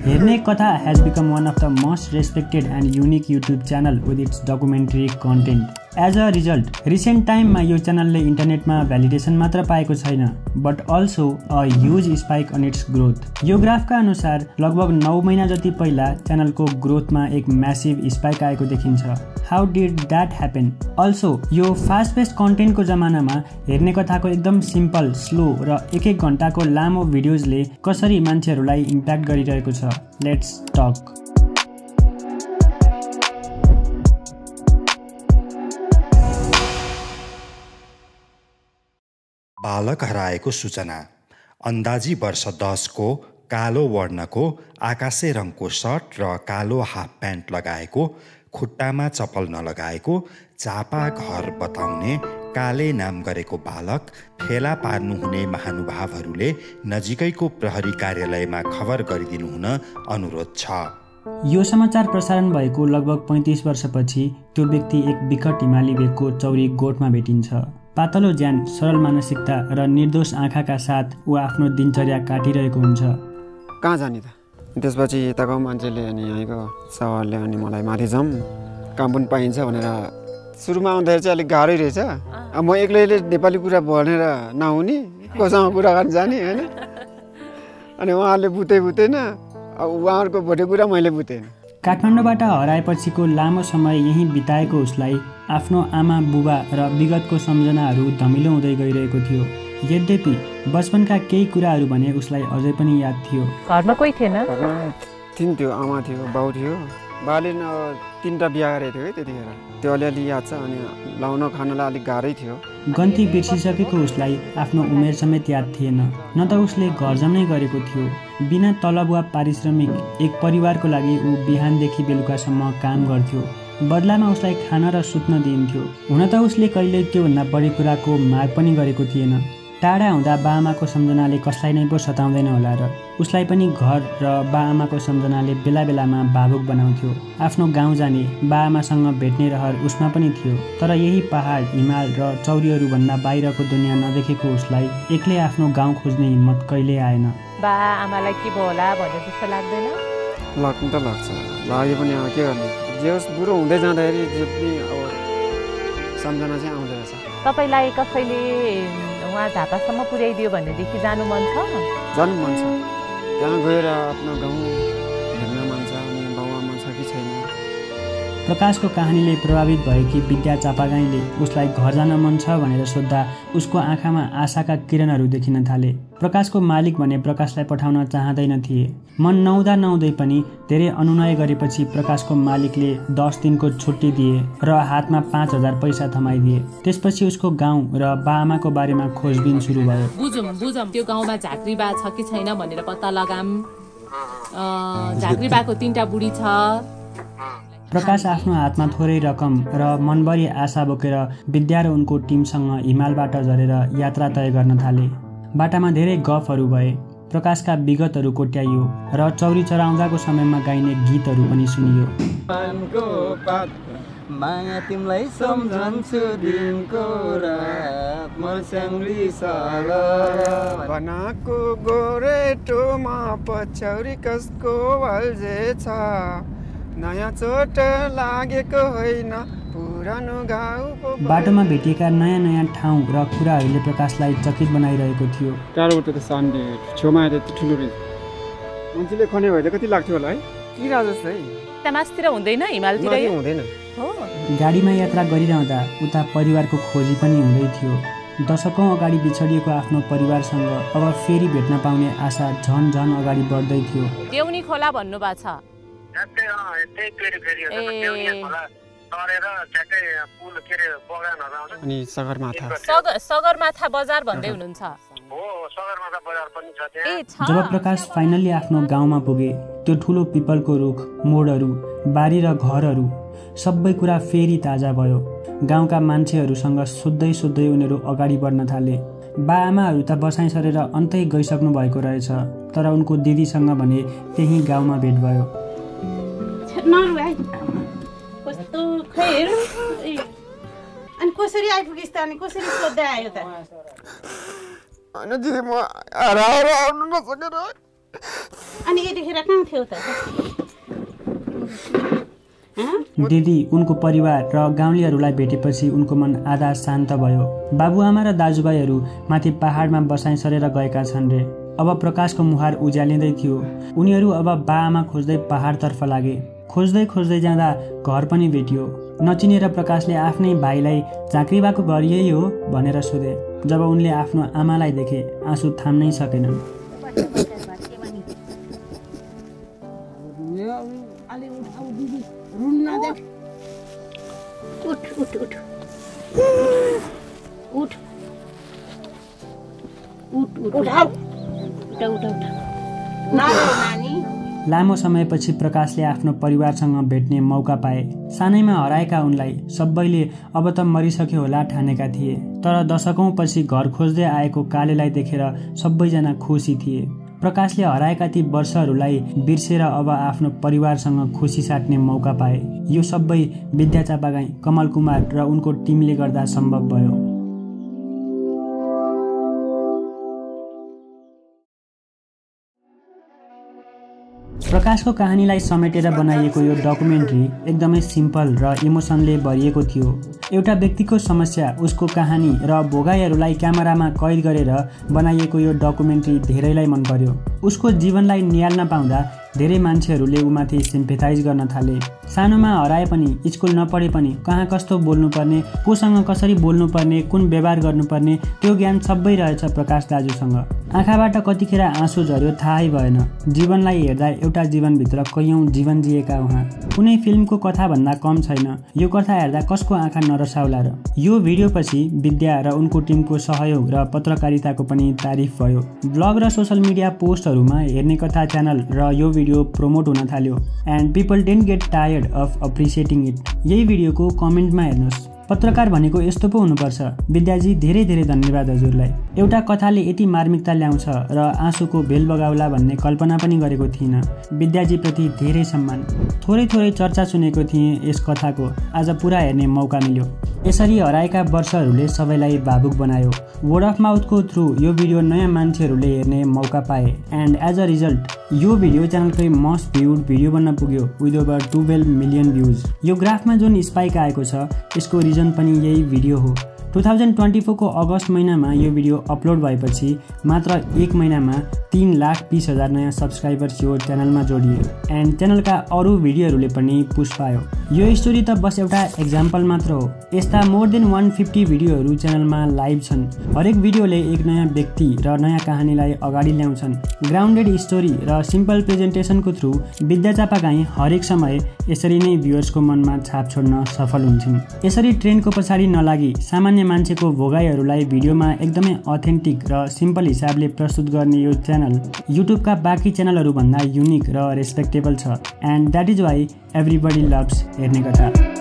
हेर्ने कथा has become one of the most respected and unique YouTube channel with its documentary content. As a result, recent टाइममा यो च्यानलले इन्टरनेटमा validation मात्र पाएको छैन, but also a huge spike on its growth. यो ग्राफका अनुसार लगभग 9 महिना जति पहिला च्यानलको ग्रोथमा एक म्यासिभ स्पाइक आएको देखिन्छ। How did that happen? Also यो फास्ट पेस्ड कन्टेन्टको जमानामा हेर्ने कथाको एकदम सिम्पल, स्लो र एक घण्टाको लामो भिडियोजले कसरी मान्छेहरूलाई इम्प्याक्ट गरिरहेको छ। Let's talk. बालक हराएको सूचना। अन्दाजी वर्ष 10 को कालो वर्णको आकाशे रङको सर्ट र कालो हाफ प्यान्ट लगाएको, खुट्टामा चप्पल नलगाएको, चापा घर बताउने काले नाम गरेको बालक फेला पार्नुहुने महानुभावहरूले नजिकैको प्रहरी कार्यालयमा खबर गरिदिनु हुन अनुरोध छ। यो समाचार प्रसारण भएको लगभग 35 वर्षपछि त्यो व्यक्ति एक विकट हिमाली भेगको चौरी गोठमा भेटिन्छ। पातलो ज्यान, सरल मानसिकता र निर्दोष आँखाका साथ ऊ आफ्नो दिनचर्या काटिरहेको हुन्छ। कहाँ जाने त? त्यसपछि यताको मान्छेले अनि यहीँको सवालले अनि मलाई माथि जाउँ, काम पनि पाइन्छ भनेर सुरुमा आउँदाखेरि चाहिँ अलिक गाह्रै रहेछ। म एक्लैले नेपाली कुरा भनेर नहुने, कोसँग कुरा गर्न जाने होइन। अनि उहाँहरूले बुझेन, उहाँहरूको भोटे कुरा मैले बुझेन। काठमाडौँबाट हराएपछिको लामो समय यहीँ बिताएको उसलाई आफ्नो आमा बुबा र विगतको सम्झनाहरू धमिलो हुँदै गइरहेको थियो। यद्यपि बचपनका केही कुराहरू भने उसलाई अझै पनि याद थियो। घरमा कोही थिएन? थियो, आमा थियो, बाउ थियो। बाले 3टा बिहा गरेको थियो है त्यतिखेर। त्यो अलिअलि याद छ। अनि लाउन खानलाई अलिक गाह्रै थियो। गन्ती बिर्सिसकेको उसलाई आफ्नो उमेर समेत याद थिएन। न त उसले घर जम्नै गरेको थियो। बिना तलब वा पारिश्रमिक एक परिवारको लागि ऊ बिहानदेखि बेलुकासम्म काम गर्थ्यो। बदलामा उसलाई खान र सुत्न दिइन्थ्यो। हुन त उसले कहिल्यै त्योभन्दा बढी कुराको माग पनि गरेको थिएन। टाढा हुँदा बाआमाको सम्झनाले कसलाई नै पो सताउँदैन होला र उसलाई पनि घर र बाआमाको सम्झनाले बेला बेलामा भावुक बनाउँथ्यो। आफ्नो गाउँ जाने, बाआमासँग भेट्ने रहर उसमा पनि थियो। तर यही पहाड, हिमाल र चौरीहरूभन्दा बाहिरको दुनियाँ नदेखेको उसलाई एक्लै आफ्नो गाउँ खोज्ने हिम्मत कहिल्यै आएन। बाआमालाई के भयो होला भन्ने जस्तो लाग्दैन? लाग्नु त लाग्छ, लाग्यो पनि के गर्ने। जे होस्, बुढो हुँदै जाँदाखेरि जे पनि अब सम्झना चाहिँ आउँदो रहेछ। तपाईँलाई कसैले उहाँ झापासम्म पुर्याइदियो भनेदेखि जानु मन छ? जानु मन छ। त्यहाँ गएर आफ्नो गाउँ हेर्न मन छ। अनि बाउआमा छ कि छैन। प्रकाशको कहानीले प्रभावित भएकी विद्या चापागाईले उसलाई घर जान मन छ भनेर सोद्धा उसको आँखामा आशाका किरणहरू देखिन थाले। प्रकाशको मालिक भने प्रकाशलाई पठाउन चाहँदैन थिए। मन नहुँदै पनि धेरै अनुनय गरेपछि प्रकाशको मालिकले 10 दिनको छुट्टी दिए र हातमा 5000 पैसा थमाइदिए। त्यसपछि उसको गाउँ र बाआमाको बारेमा खोजबिन सुरु भयो। बुझौँ त्यो गाउँमा झाँक्री बा छ कि छैन भनेर पत्ता लगाम। झाँक्री बाको 3टा बुढी छ। प्रकाश आफ्नो हातमा थोरै रकम र मनभरि आशा बोकेर विद्या र उनको टिमसँग हिमालबाट झरेर यात्रा तय गर्न थाले। बाटामा धेरै गफहरू भए। प्रकाशका विगतहरू कोट्याइयो र चौरी चराउँदाको समयमा गाइने गीतहरू पनि सुनियो। माया तिमीलाई सम्झन्छु दिनको रात मर्स्याङ्गी साल बनाको गोरेटोमा पछौरी कसको बल्झे छ, नयाँ चोट लागेको होइन पुरानो घाउ। बाटोमा भेटिएका नयाँ ठाउँ र कुराहरूले प्रकाशलाई चकित बनाइरहेको थियो। टाढोबाट त सान्डे छेउमा आएर त ठुलो रहेछ। मान्छेले खने भए त कति लाग्थ्यो होला है? किरा जस्तो है। तमासतिर हुँदैन, हिमालतिर हुँदैन हो। गाडीमा यात्रा गरिरहँदा उता परिवारको खोजी पनि हुँदै थियो। दशकौँ अगाडि बिछडिएको आफ्नो परिवारसँग अब फेरि भेट्न पाउने आशा झन अगाडि बढ्दै थियो। देउनी खोला भन्नुभएको छ। अनि सगरमाथा बजार भन्दै हुनुहुन्छ। जब प्रकाश फाइनल्ली आफ्नो गाउँमा पुगे, त्यो ठुलो पिपलको रुख, मोडहरू, बारी र घरहरू सबै कुरा फेरि ताजा भयो। गाउँका मान्छेहरूसँग सोध्दै उनीहरू अगाडि बढ्न थाले। बाआमाहरू त बसाइ सरेर अन्तै गइसक्नु भएको रहेछ, तर उनको दिदीसँग भने त्यही गाउँमा भेट भयो। अनि कसरी आइपुगिस् त? अनि कसरी सोध्दै आयो त? होइन दिदी, म हराएर आउनु नसकेर अनि यतिखेर कहाँ थियो त? दिदी उनको परिवार र गाउँलेहरूलाई भेटेपछि उनको मन आधा शान्त भयो। बाबुआमा र दाजुभाइहरू माथि पहाडमा बसाइ सरेर गएका छन् रे। अब प्रकाशको मुहार उज्यालिँदै थियो। उनीहरू अब बाआमा खोज्दै पहाडतर्फ लागे। खोज्दै खोज्दै जाँदा घर पनि भेटियो। नचिनेर प्रकाशले आफ्नै भाइलाई झाँक्रीबाको घर यही हो भनेर सोधे। जब उनले आफ्नो आमालाई देखे आँसु थाम्नै सकेनन्। लामो समयपछि प्रकाशले आफ्नो परिवारसँग भेट्ने मौका पाए। सानैमा हराएका उनलाई सबैले अब त मरिसक्यो होला ठानेका थिए। तर दशकौंपछि घर खोज्दै आएको कालेलाई देखेर सबैजना खुसी थिए। प्रकाशले हराएका ती वर्षहरूलाई बिर्सेर अब आफ्नो परिवारसँग खुसी साट्ने मौका पाए। यो सबै विद्या चापागाई, कमल कुमार र उनको टिमले गर्दा सम्भव भयो। प्रकाशको कहानीलाई समेटेर बनाइएको यो डकुमेन्ट्री एकदमै सिम्पल र इमोसनले भरिएको थियो। एउटा व्यक्तिको समस्या, उसको कहानी र भोगाइहरूलाई क्यामेरामा कैद गरेर बनाइएको यो डकुमेन्ट्री धेरैलाई मन पर्यो। उसको जीवनलाई निहाल्न पाउँदा धेरै मान्छेहरूले उमाथि सिम्पेथाइज गर्न थाले। सानोमा हराए पनि, स्कुल नपढे पनि, कहाँ कस्तो बोल्नुपर्ने, कोसँग कसरी बोल्नुपर्ने, कुन व्यवहार गर्नुपर्ने, त्यो ज्ञान सबै रहेछ प्रकाश दाजुसँग। आँखाबाट कतिखेर आँसु झर्यो थाहै भएन। जीवनलाई हेर्दा एउटा जीवनभित्र कैयौं जीवन जिएका उहाँ। कुनै फिल्मको कथा भन्दा कम छैन। यो कथा हेर्दा कसको आँखा नरसाउला र। यो भिडियोपछि विद्या र उनको टिमको सहयोग र पत्रकारिताको पनि तारिफ भयो। ब्लग र सोशल मिडिया पोस्टहरूमा हेर्ने कथा च्यानल र यो भिडियो प्रमोट हुन थाल्यो। And people didn't get tired of appreciating it. यही भिडियोको कमेन्टमा हेर्नुहोस्। पत्रकार भनेको यस्तो पो हुनुपर्छ। विद्याजी धेरै धेरै धन्यवाद हजुरलाई। एउटा कथाले यति मार्मिकता ल्याउँछ र आँसुको भेल बगाउला भन्ने कल्पना पनि गरेको थिइनँ। विद्याजीप्रति धेरै सम्मान। थोरै थोरै चर्चा सुनेको थिएँ यस कथाको, आज पुरा हेर्ने मौका मिल्यो। यसरी हराएका वर्षहरूले सबैलाई भावुक बनायो। वर्ड अफ माउथको थ्रु यो भिडियो नयाँ मान्छेहरूले हेर्ने मौका पाए। एन्ड एज अ रिजल्ट यो भिडियो च्यानलकै मोस्ट भ्युड भिडियो बन्न पुग्यो विथ ओभर 12 मिलियन भ्युज। यो ग्राफमा जुन स्पाइक आएको छ यसको रिजन पनि यही भिडियो हो। 2024 को अगस्त महिनामा यो भिडियो अपलोड भएपछि मात्र 1 महिनामा 3,20,000 नयाँ सब्सक्राइबर्स यो च्यानलमा जोडिए। एन्ड च्यानलका अरू भिडियोहरूले पनि पुश पायो। यो स्टोरी त बस एउटा एक्जाम्पल मात्र हो। यस्ता मोर देन 150 भिडियोहरू च्यानलमा लाइभ छन्। हरेक भिडियोले एक नयाँ व्यक्ति र नयाँ कहानीलाई अगाडि ल्याउँछन्। ग्राउन्डेड स्टोरी र सिम्पल प्रेजेन्टेसनको थ्रु विद्या चापागाई हरेक समय यसरी नै भ्युअर्सको मनमा छाप छोड्न सफल हुन्छन्। यसरी ट्रेन्डको पछाडि नलागी सामान्य मान्छेको भोगाइहरूलाई भिडियोमा एकदमै अथेन्टिक र सिम्पल हिसाबले प्रस्तुत गर्ने यो च्यानल युट्युबका बाँकी च्यानलहरू भन्दा युनिक र रेस्पेक्टेबल छ। And that is why everybody loves हेर्ने कथा।